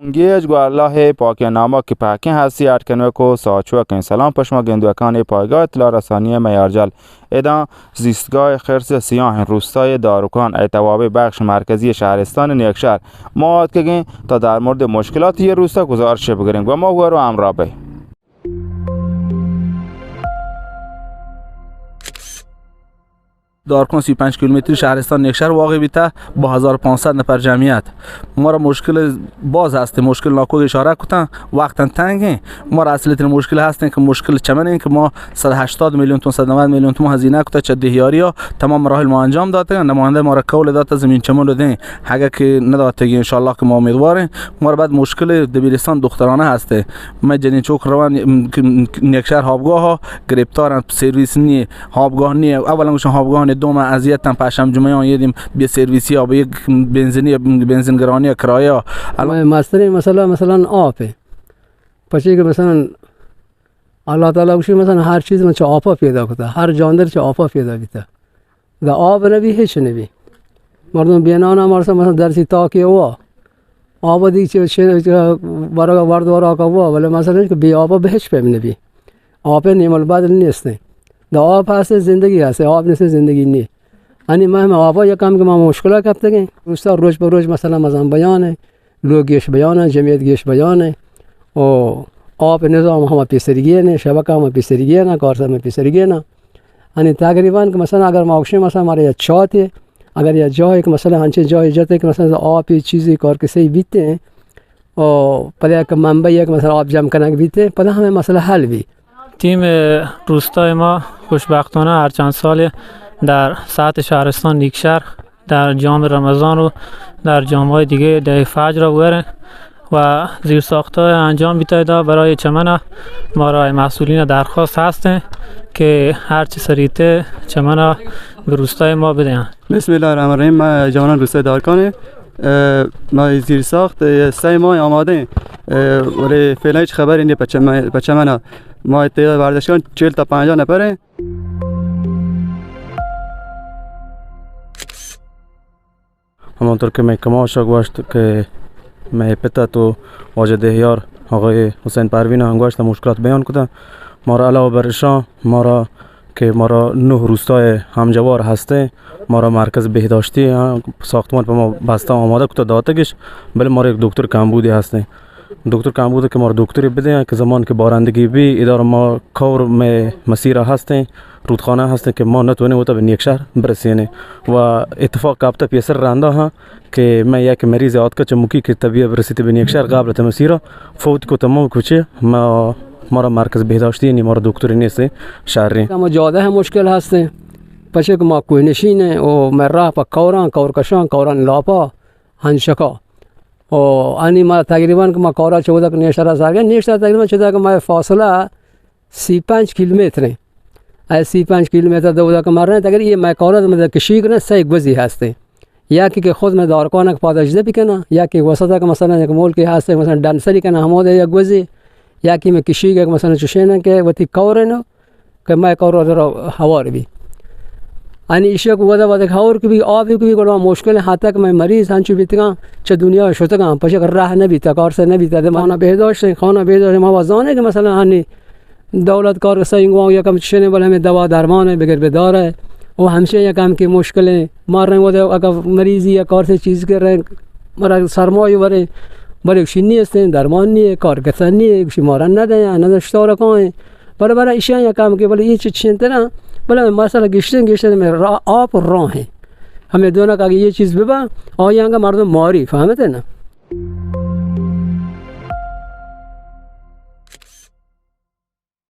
گیج گوں اللہ ءِ پاکیں نام ءَ کہ پاکیں ہستی اٹ کنوک ءُ ساچوکیں۔ سلام پہ شما گندوکانی پایگاہ اطلاع رسانی ءِ میارجل۔ اداں زیستگاہ خرس سیاہیں روستای دارکان ءِ توابع بخش مرکزی شہرستان نیکشہر ما آتکگیں تا در مورد مشکلات یہ روستا گزارش بگریں۔ گوں ما گورو ہمراہ بئے۔ دارکان سی و پنج کیلومتری شہرستان نیکشہر واقع بیتا با ہزار و پانصد نفر جمعیت۔ مارا مشکل باز ہست، مشکل ناکوک اشارہ کتن، وقتا تنگ ہیں۔ مارا اصلی ترین مشکل ہستیں کہ مشکل چمن ہیں کہ ما صد و ہشتاد میلیون تومن، صد و نود میلیون تومن ہزینہ کتا چہ دہیاری ءَ، تمام مراحل ما انجام داتگ، نماینده مارا قول داتا زمین چمن رو دیں، اگر کہ نداتگی انشاءاللہ کہ ما امیدوار ہیں۔ مارا بعد مشکل دبیرستان دخترانہ ہستے، میں جنین چوک روان نیکشہر ہابگاہ گرفتار انت، سرویس نیه، ہابگاہ نیه۔ اولا گوشن ہابگاہ نیه، دوم اذیت انت، پشم جمعه آن یه دیم بی سرویسی آب، یک بنزینی، بنزین گرانی کرایه۔ الان مسترین مسئلہ مثلاً آپ ہے، پچے کہ مثلاً اللہ تعالیٰ گوشی مثلاً ہر چیز من چه آپا پیدا کتا، ہر جاندر چه آپا پیدا بیتا۔ دا آب نبی، ہچ نبی۔ مردم بینانا مرسا مثلاً درسی تاکی ہوا۔ آب دی چه، چه، چه برگا ورد ورا کا ہوا، ولی مثلاً کہ بی آب به ہچ پیم نبی۔ آپ نعمت البدل نیست۔ دا آپ ہست زندگی ہست، آپ نیست زندگی نی۔ انی مہ، مہ آپا یک کم کہ ما مشکلہ کپتگیں۔ روستا روز پہ روز مثلاً مزن بیان ہے، لوگ گیش بیان ہے، جمعیت گیش بیان ہے۔ او آپ نظام ہما پیسرگی نے، شبکہ ہما پیسرگی نا، کارساز ہما پیسرگی نا۔ یعنی تقریباً کہ مثلاً اگر ما گوشیں مثلاً مارا یا چاتے، اگر یا جاہے کہ مثلاً ہنچیں جاہے جاتے کہ مثلاً آپ چیزی کار کسے بیتے ہیں، او پدا یک منبع یک مثلاً آپ جمع کنگ بیتے، پدا ہمیں مسئلہ حل بی۔ تیم روستای ما خوشبختانه هر چند سال در سطح شهرستان نیکشهر در جام رمضان و در جام‌های دیگه ده فجر را بگرن و زیرساخت‌های انجام بیتای دا برای چمن. ما را مسئولین درخواست هستن که هر چه سریعتر چمن به روستای ما بدهند. بسم الله الرحمن الرحیم. ما جوانان روستای دارکانه، اه، ما زیرساخت، اه، سه ماه آماده ایم، اه، ولی فعلاً هیچ خبری نیه په چمن، په چمن. ما تعداد ورزشکاران چهل تا پنجاه نفره. ہمانطور کہ مئے کماش ءَ گوشت کہ مئے پت ءَ تو واجہ دہیار آقای حسین پروین ءَ ہم گوشت، مشکلات بیان کتہ۔ مارا علاوہ بر اشاں، مارا کہ مارا نہ روستائے ہمجوار ہستیں، مارا مرکز بہداشتی ءَ ساختمان پہ ما بستہ آمادہ کتہ داتگش، بلے مارا یک دکتر کمبودی ہستیں۔ دکتر کمبود کہ مارا دکتری بدیں کہ زمان کہ بارندگی بی، ادار ما کور مئے مسیر ہستیں، رودخانہ ہستیں کہ ما نتوانیں وتا بہ نیکشہر برسینیں۔ و اتفاق کپتہ پیسر رندا ہاں کہ مئے یک مریض آتکہ چہ مکی کہ طبیعت برسیت بہ نیکشہر قبل تہ مسیرا فوت کو تمام کچے ما، مارا مرکز بہداشتی نی، مارا دکتری نیستیں شہریں۔ ما جادہ مشکل ہستیں، پچے کہ ما کوہ نشین ہیں او مئے راہ پہ کوراں، کور کشاں، کوران لاپا ہنچکا۔ او انی ما تقریباً کہ ما کورا چودہ کہ نیشترا سر گئے، نیشترا تقریباً چودہ کہ ما فاصلہ سی پنج کیلومتر ہیں۔ اے سی پنج کیلومتر دو دا کہ مر رہے ہیں، اگر یہ مئے کورا تو مطلب کشی کرنا سہ گوزی ہستے۔ یا کہ، کہ خود مئے دارکانک پاداش دے بکنا، یا کہ وسطا کہ مثلاً یک ملکی ہستے، مثلاً ڈنسری کنا ہمودے یک گوزی، یا کہ مئے کشی کہ مثلاً چشینن کہ وتی کورن، کہ مئے کور ءَ را ہوار بی۔ انی ایشی کہ ودا ودا ہوار کہ بی، آپ کہ بی، گڑا مشکل حتی کہ مئے مریض ہنچو بیتگاں، چہ دنیا شتگاں، پچے کہ راہ نہ بیتا، کار سے نہ بیتا، دے مانا بہداشت ہیں، خانہ بہداشت ہیں، ما وزانے کہ مثلاً انی دولت کار سنگواں یا کم چشنے بل ہمیں دوا درمان ہے، بگر بدار ہے، وہ ہمشے یا کم کے مشکل ہیں، مار رہے ودا اگر مریضی یا کار سے چیز کر رہے، مرا سرمایہ ورے، بلے شنی ہستیں، درمان نہیں ہے، کار کسا نہیں ہے، شمارا نہ دیں، نہ دشتار کائیں۔ بلے بلے ایشاں یک کم کہ بلے اے چچیں ترا، بلے مسئلہ گشتیں، گشتیں میں را-، آپ راہ ہیں۔ ہمیں دونوں کا کہ یہ چیز ببا، آئی انگا مردم ماری، فهمتے نا؟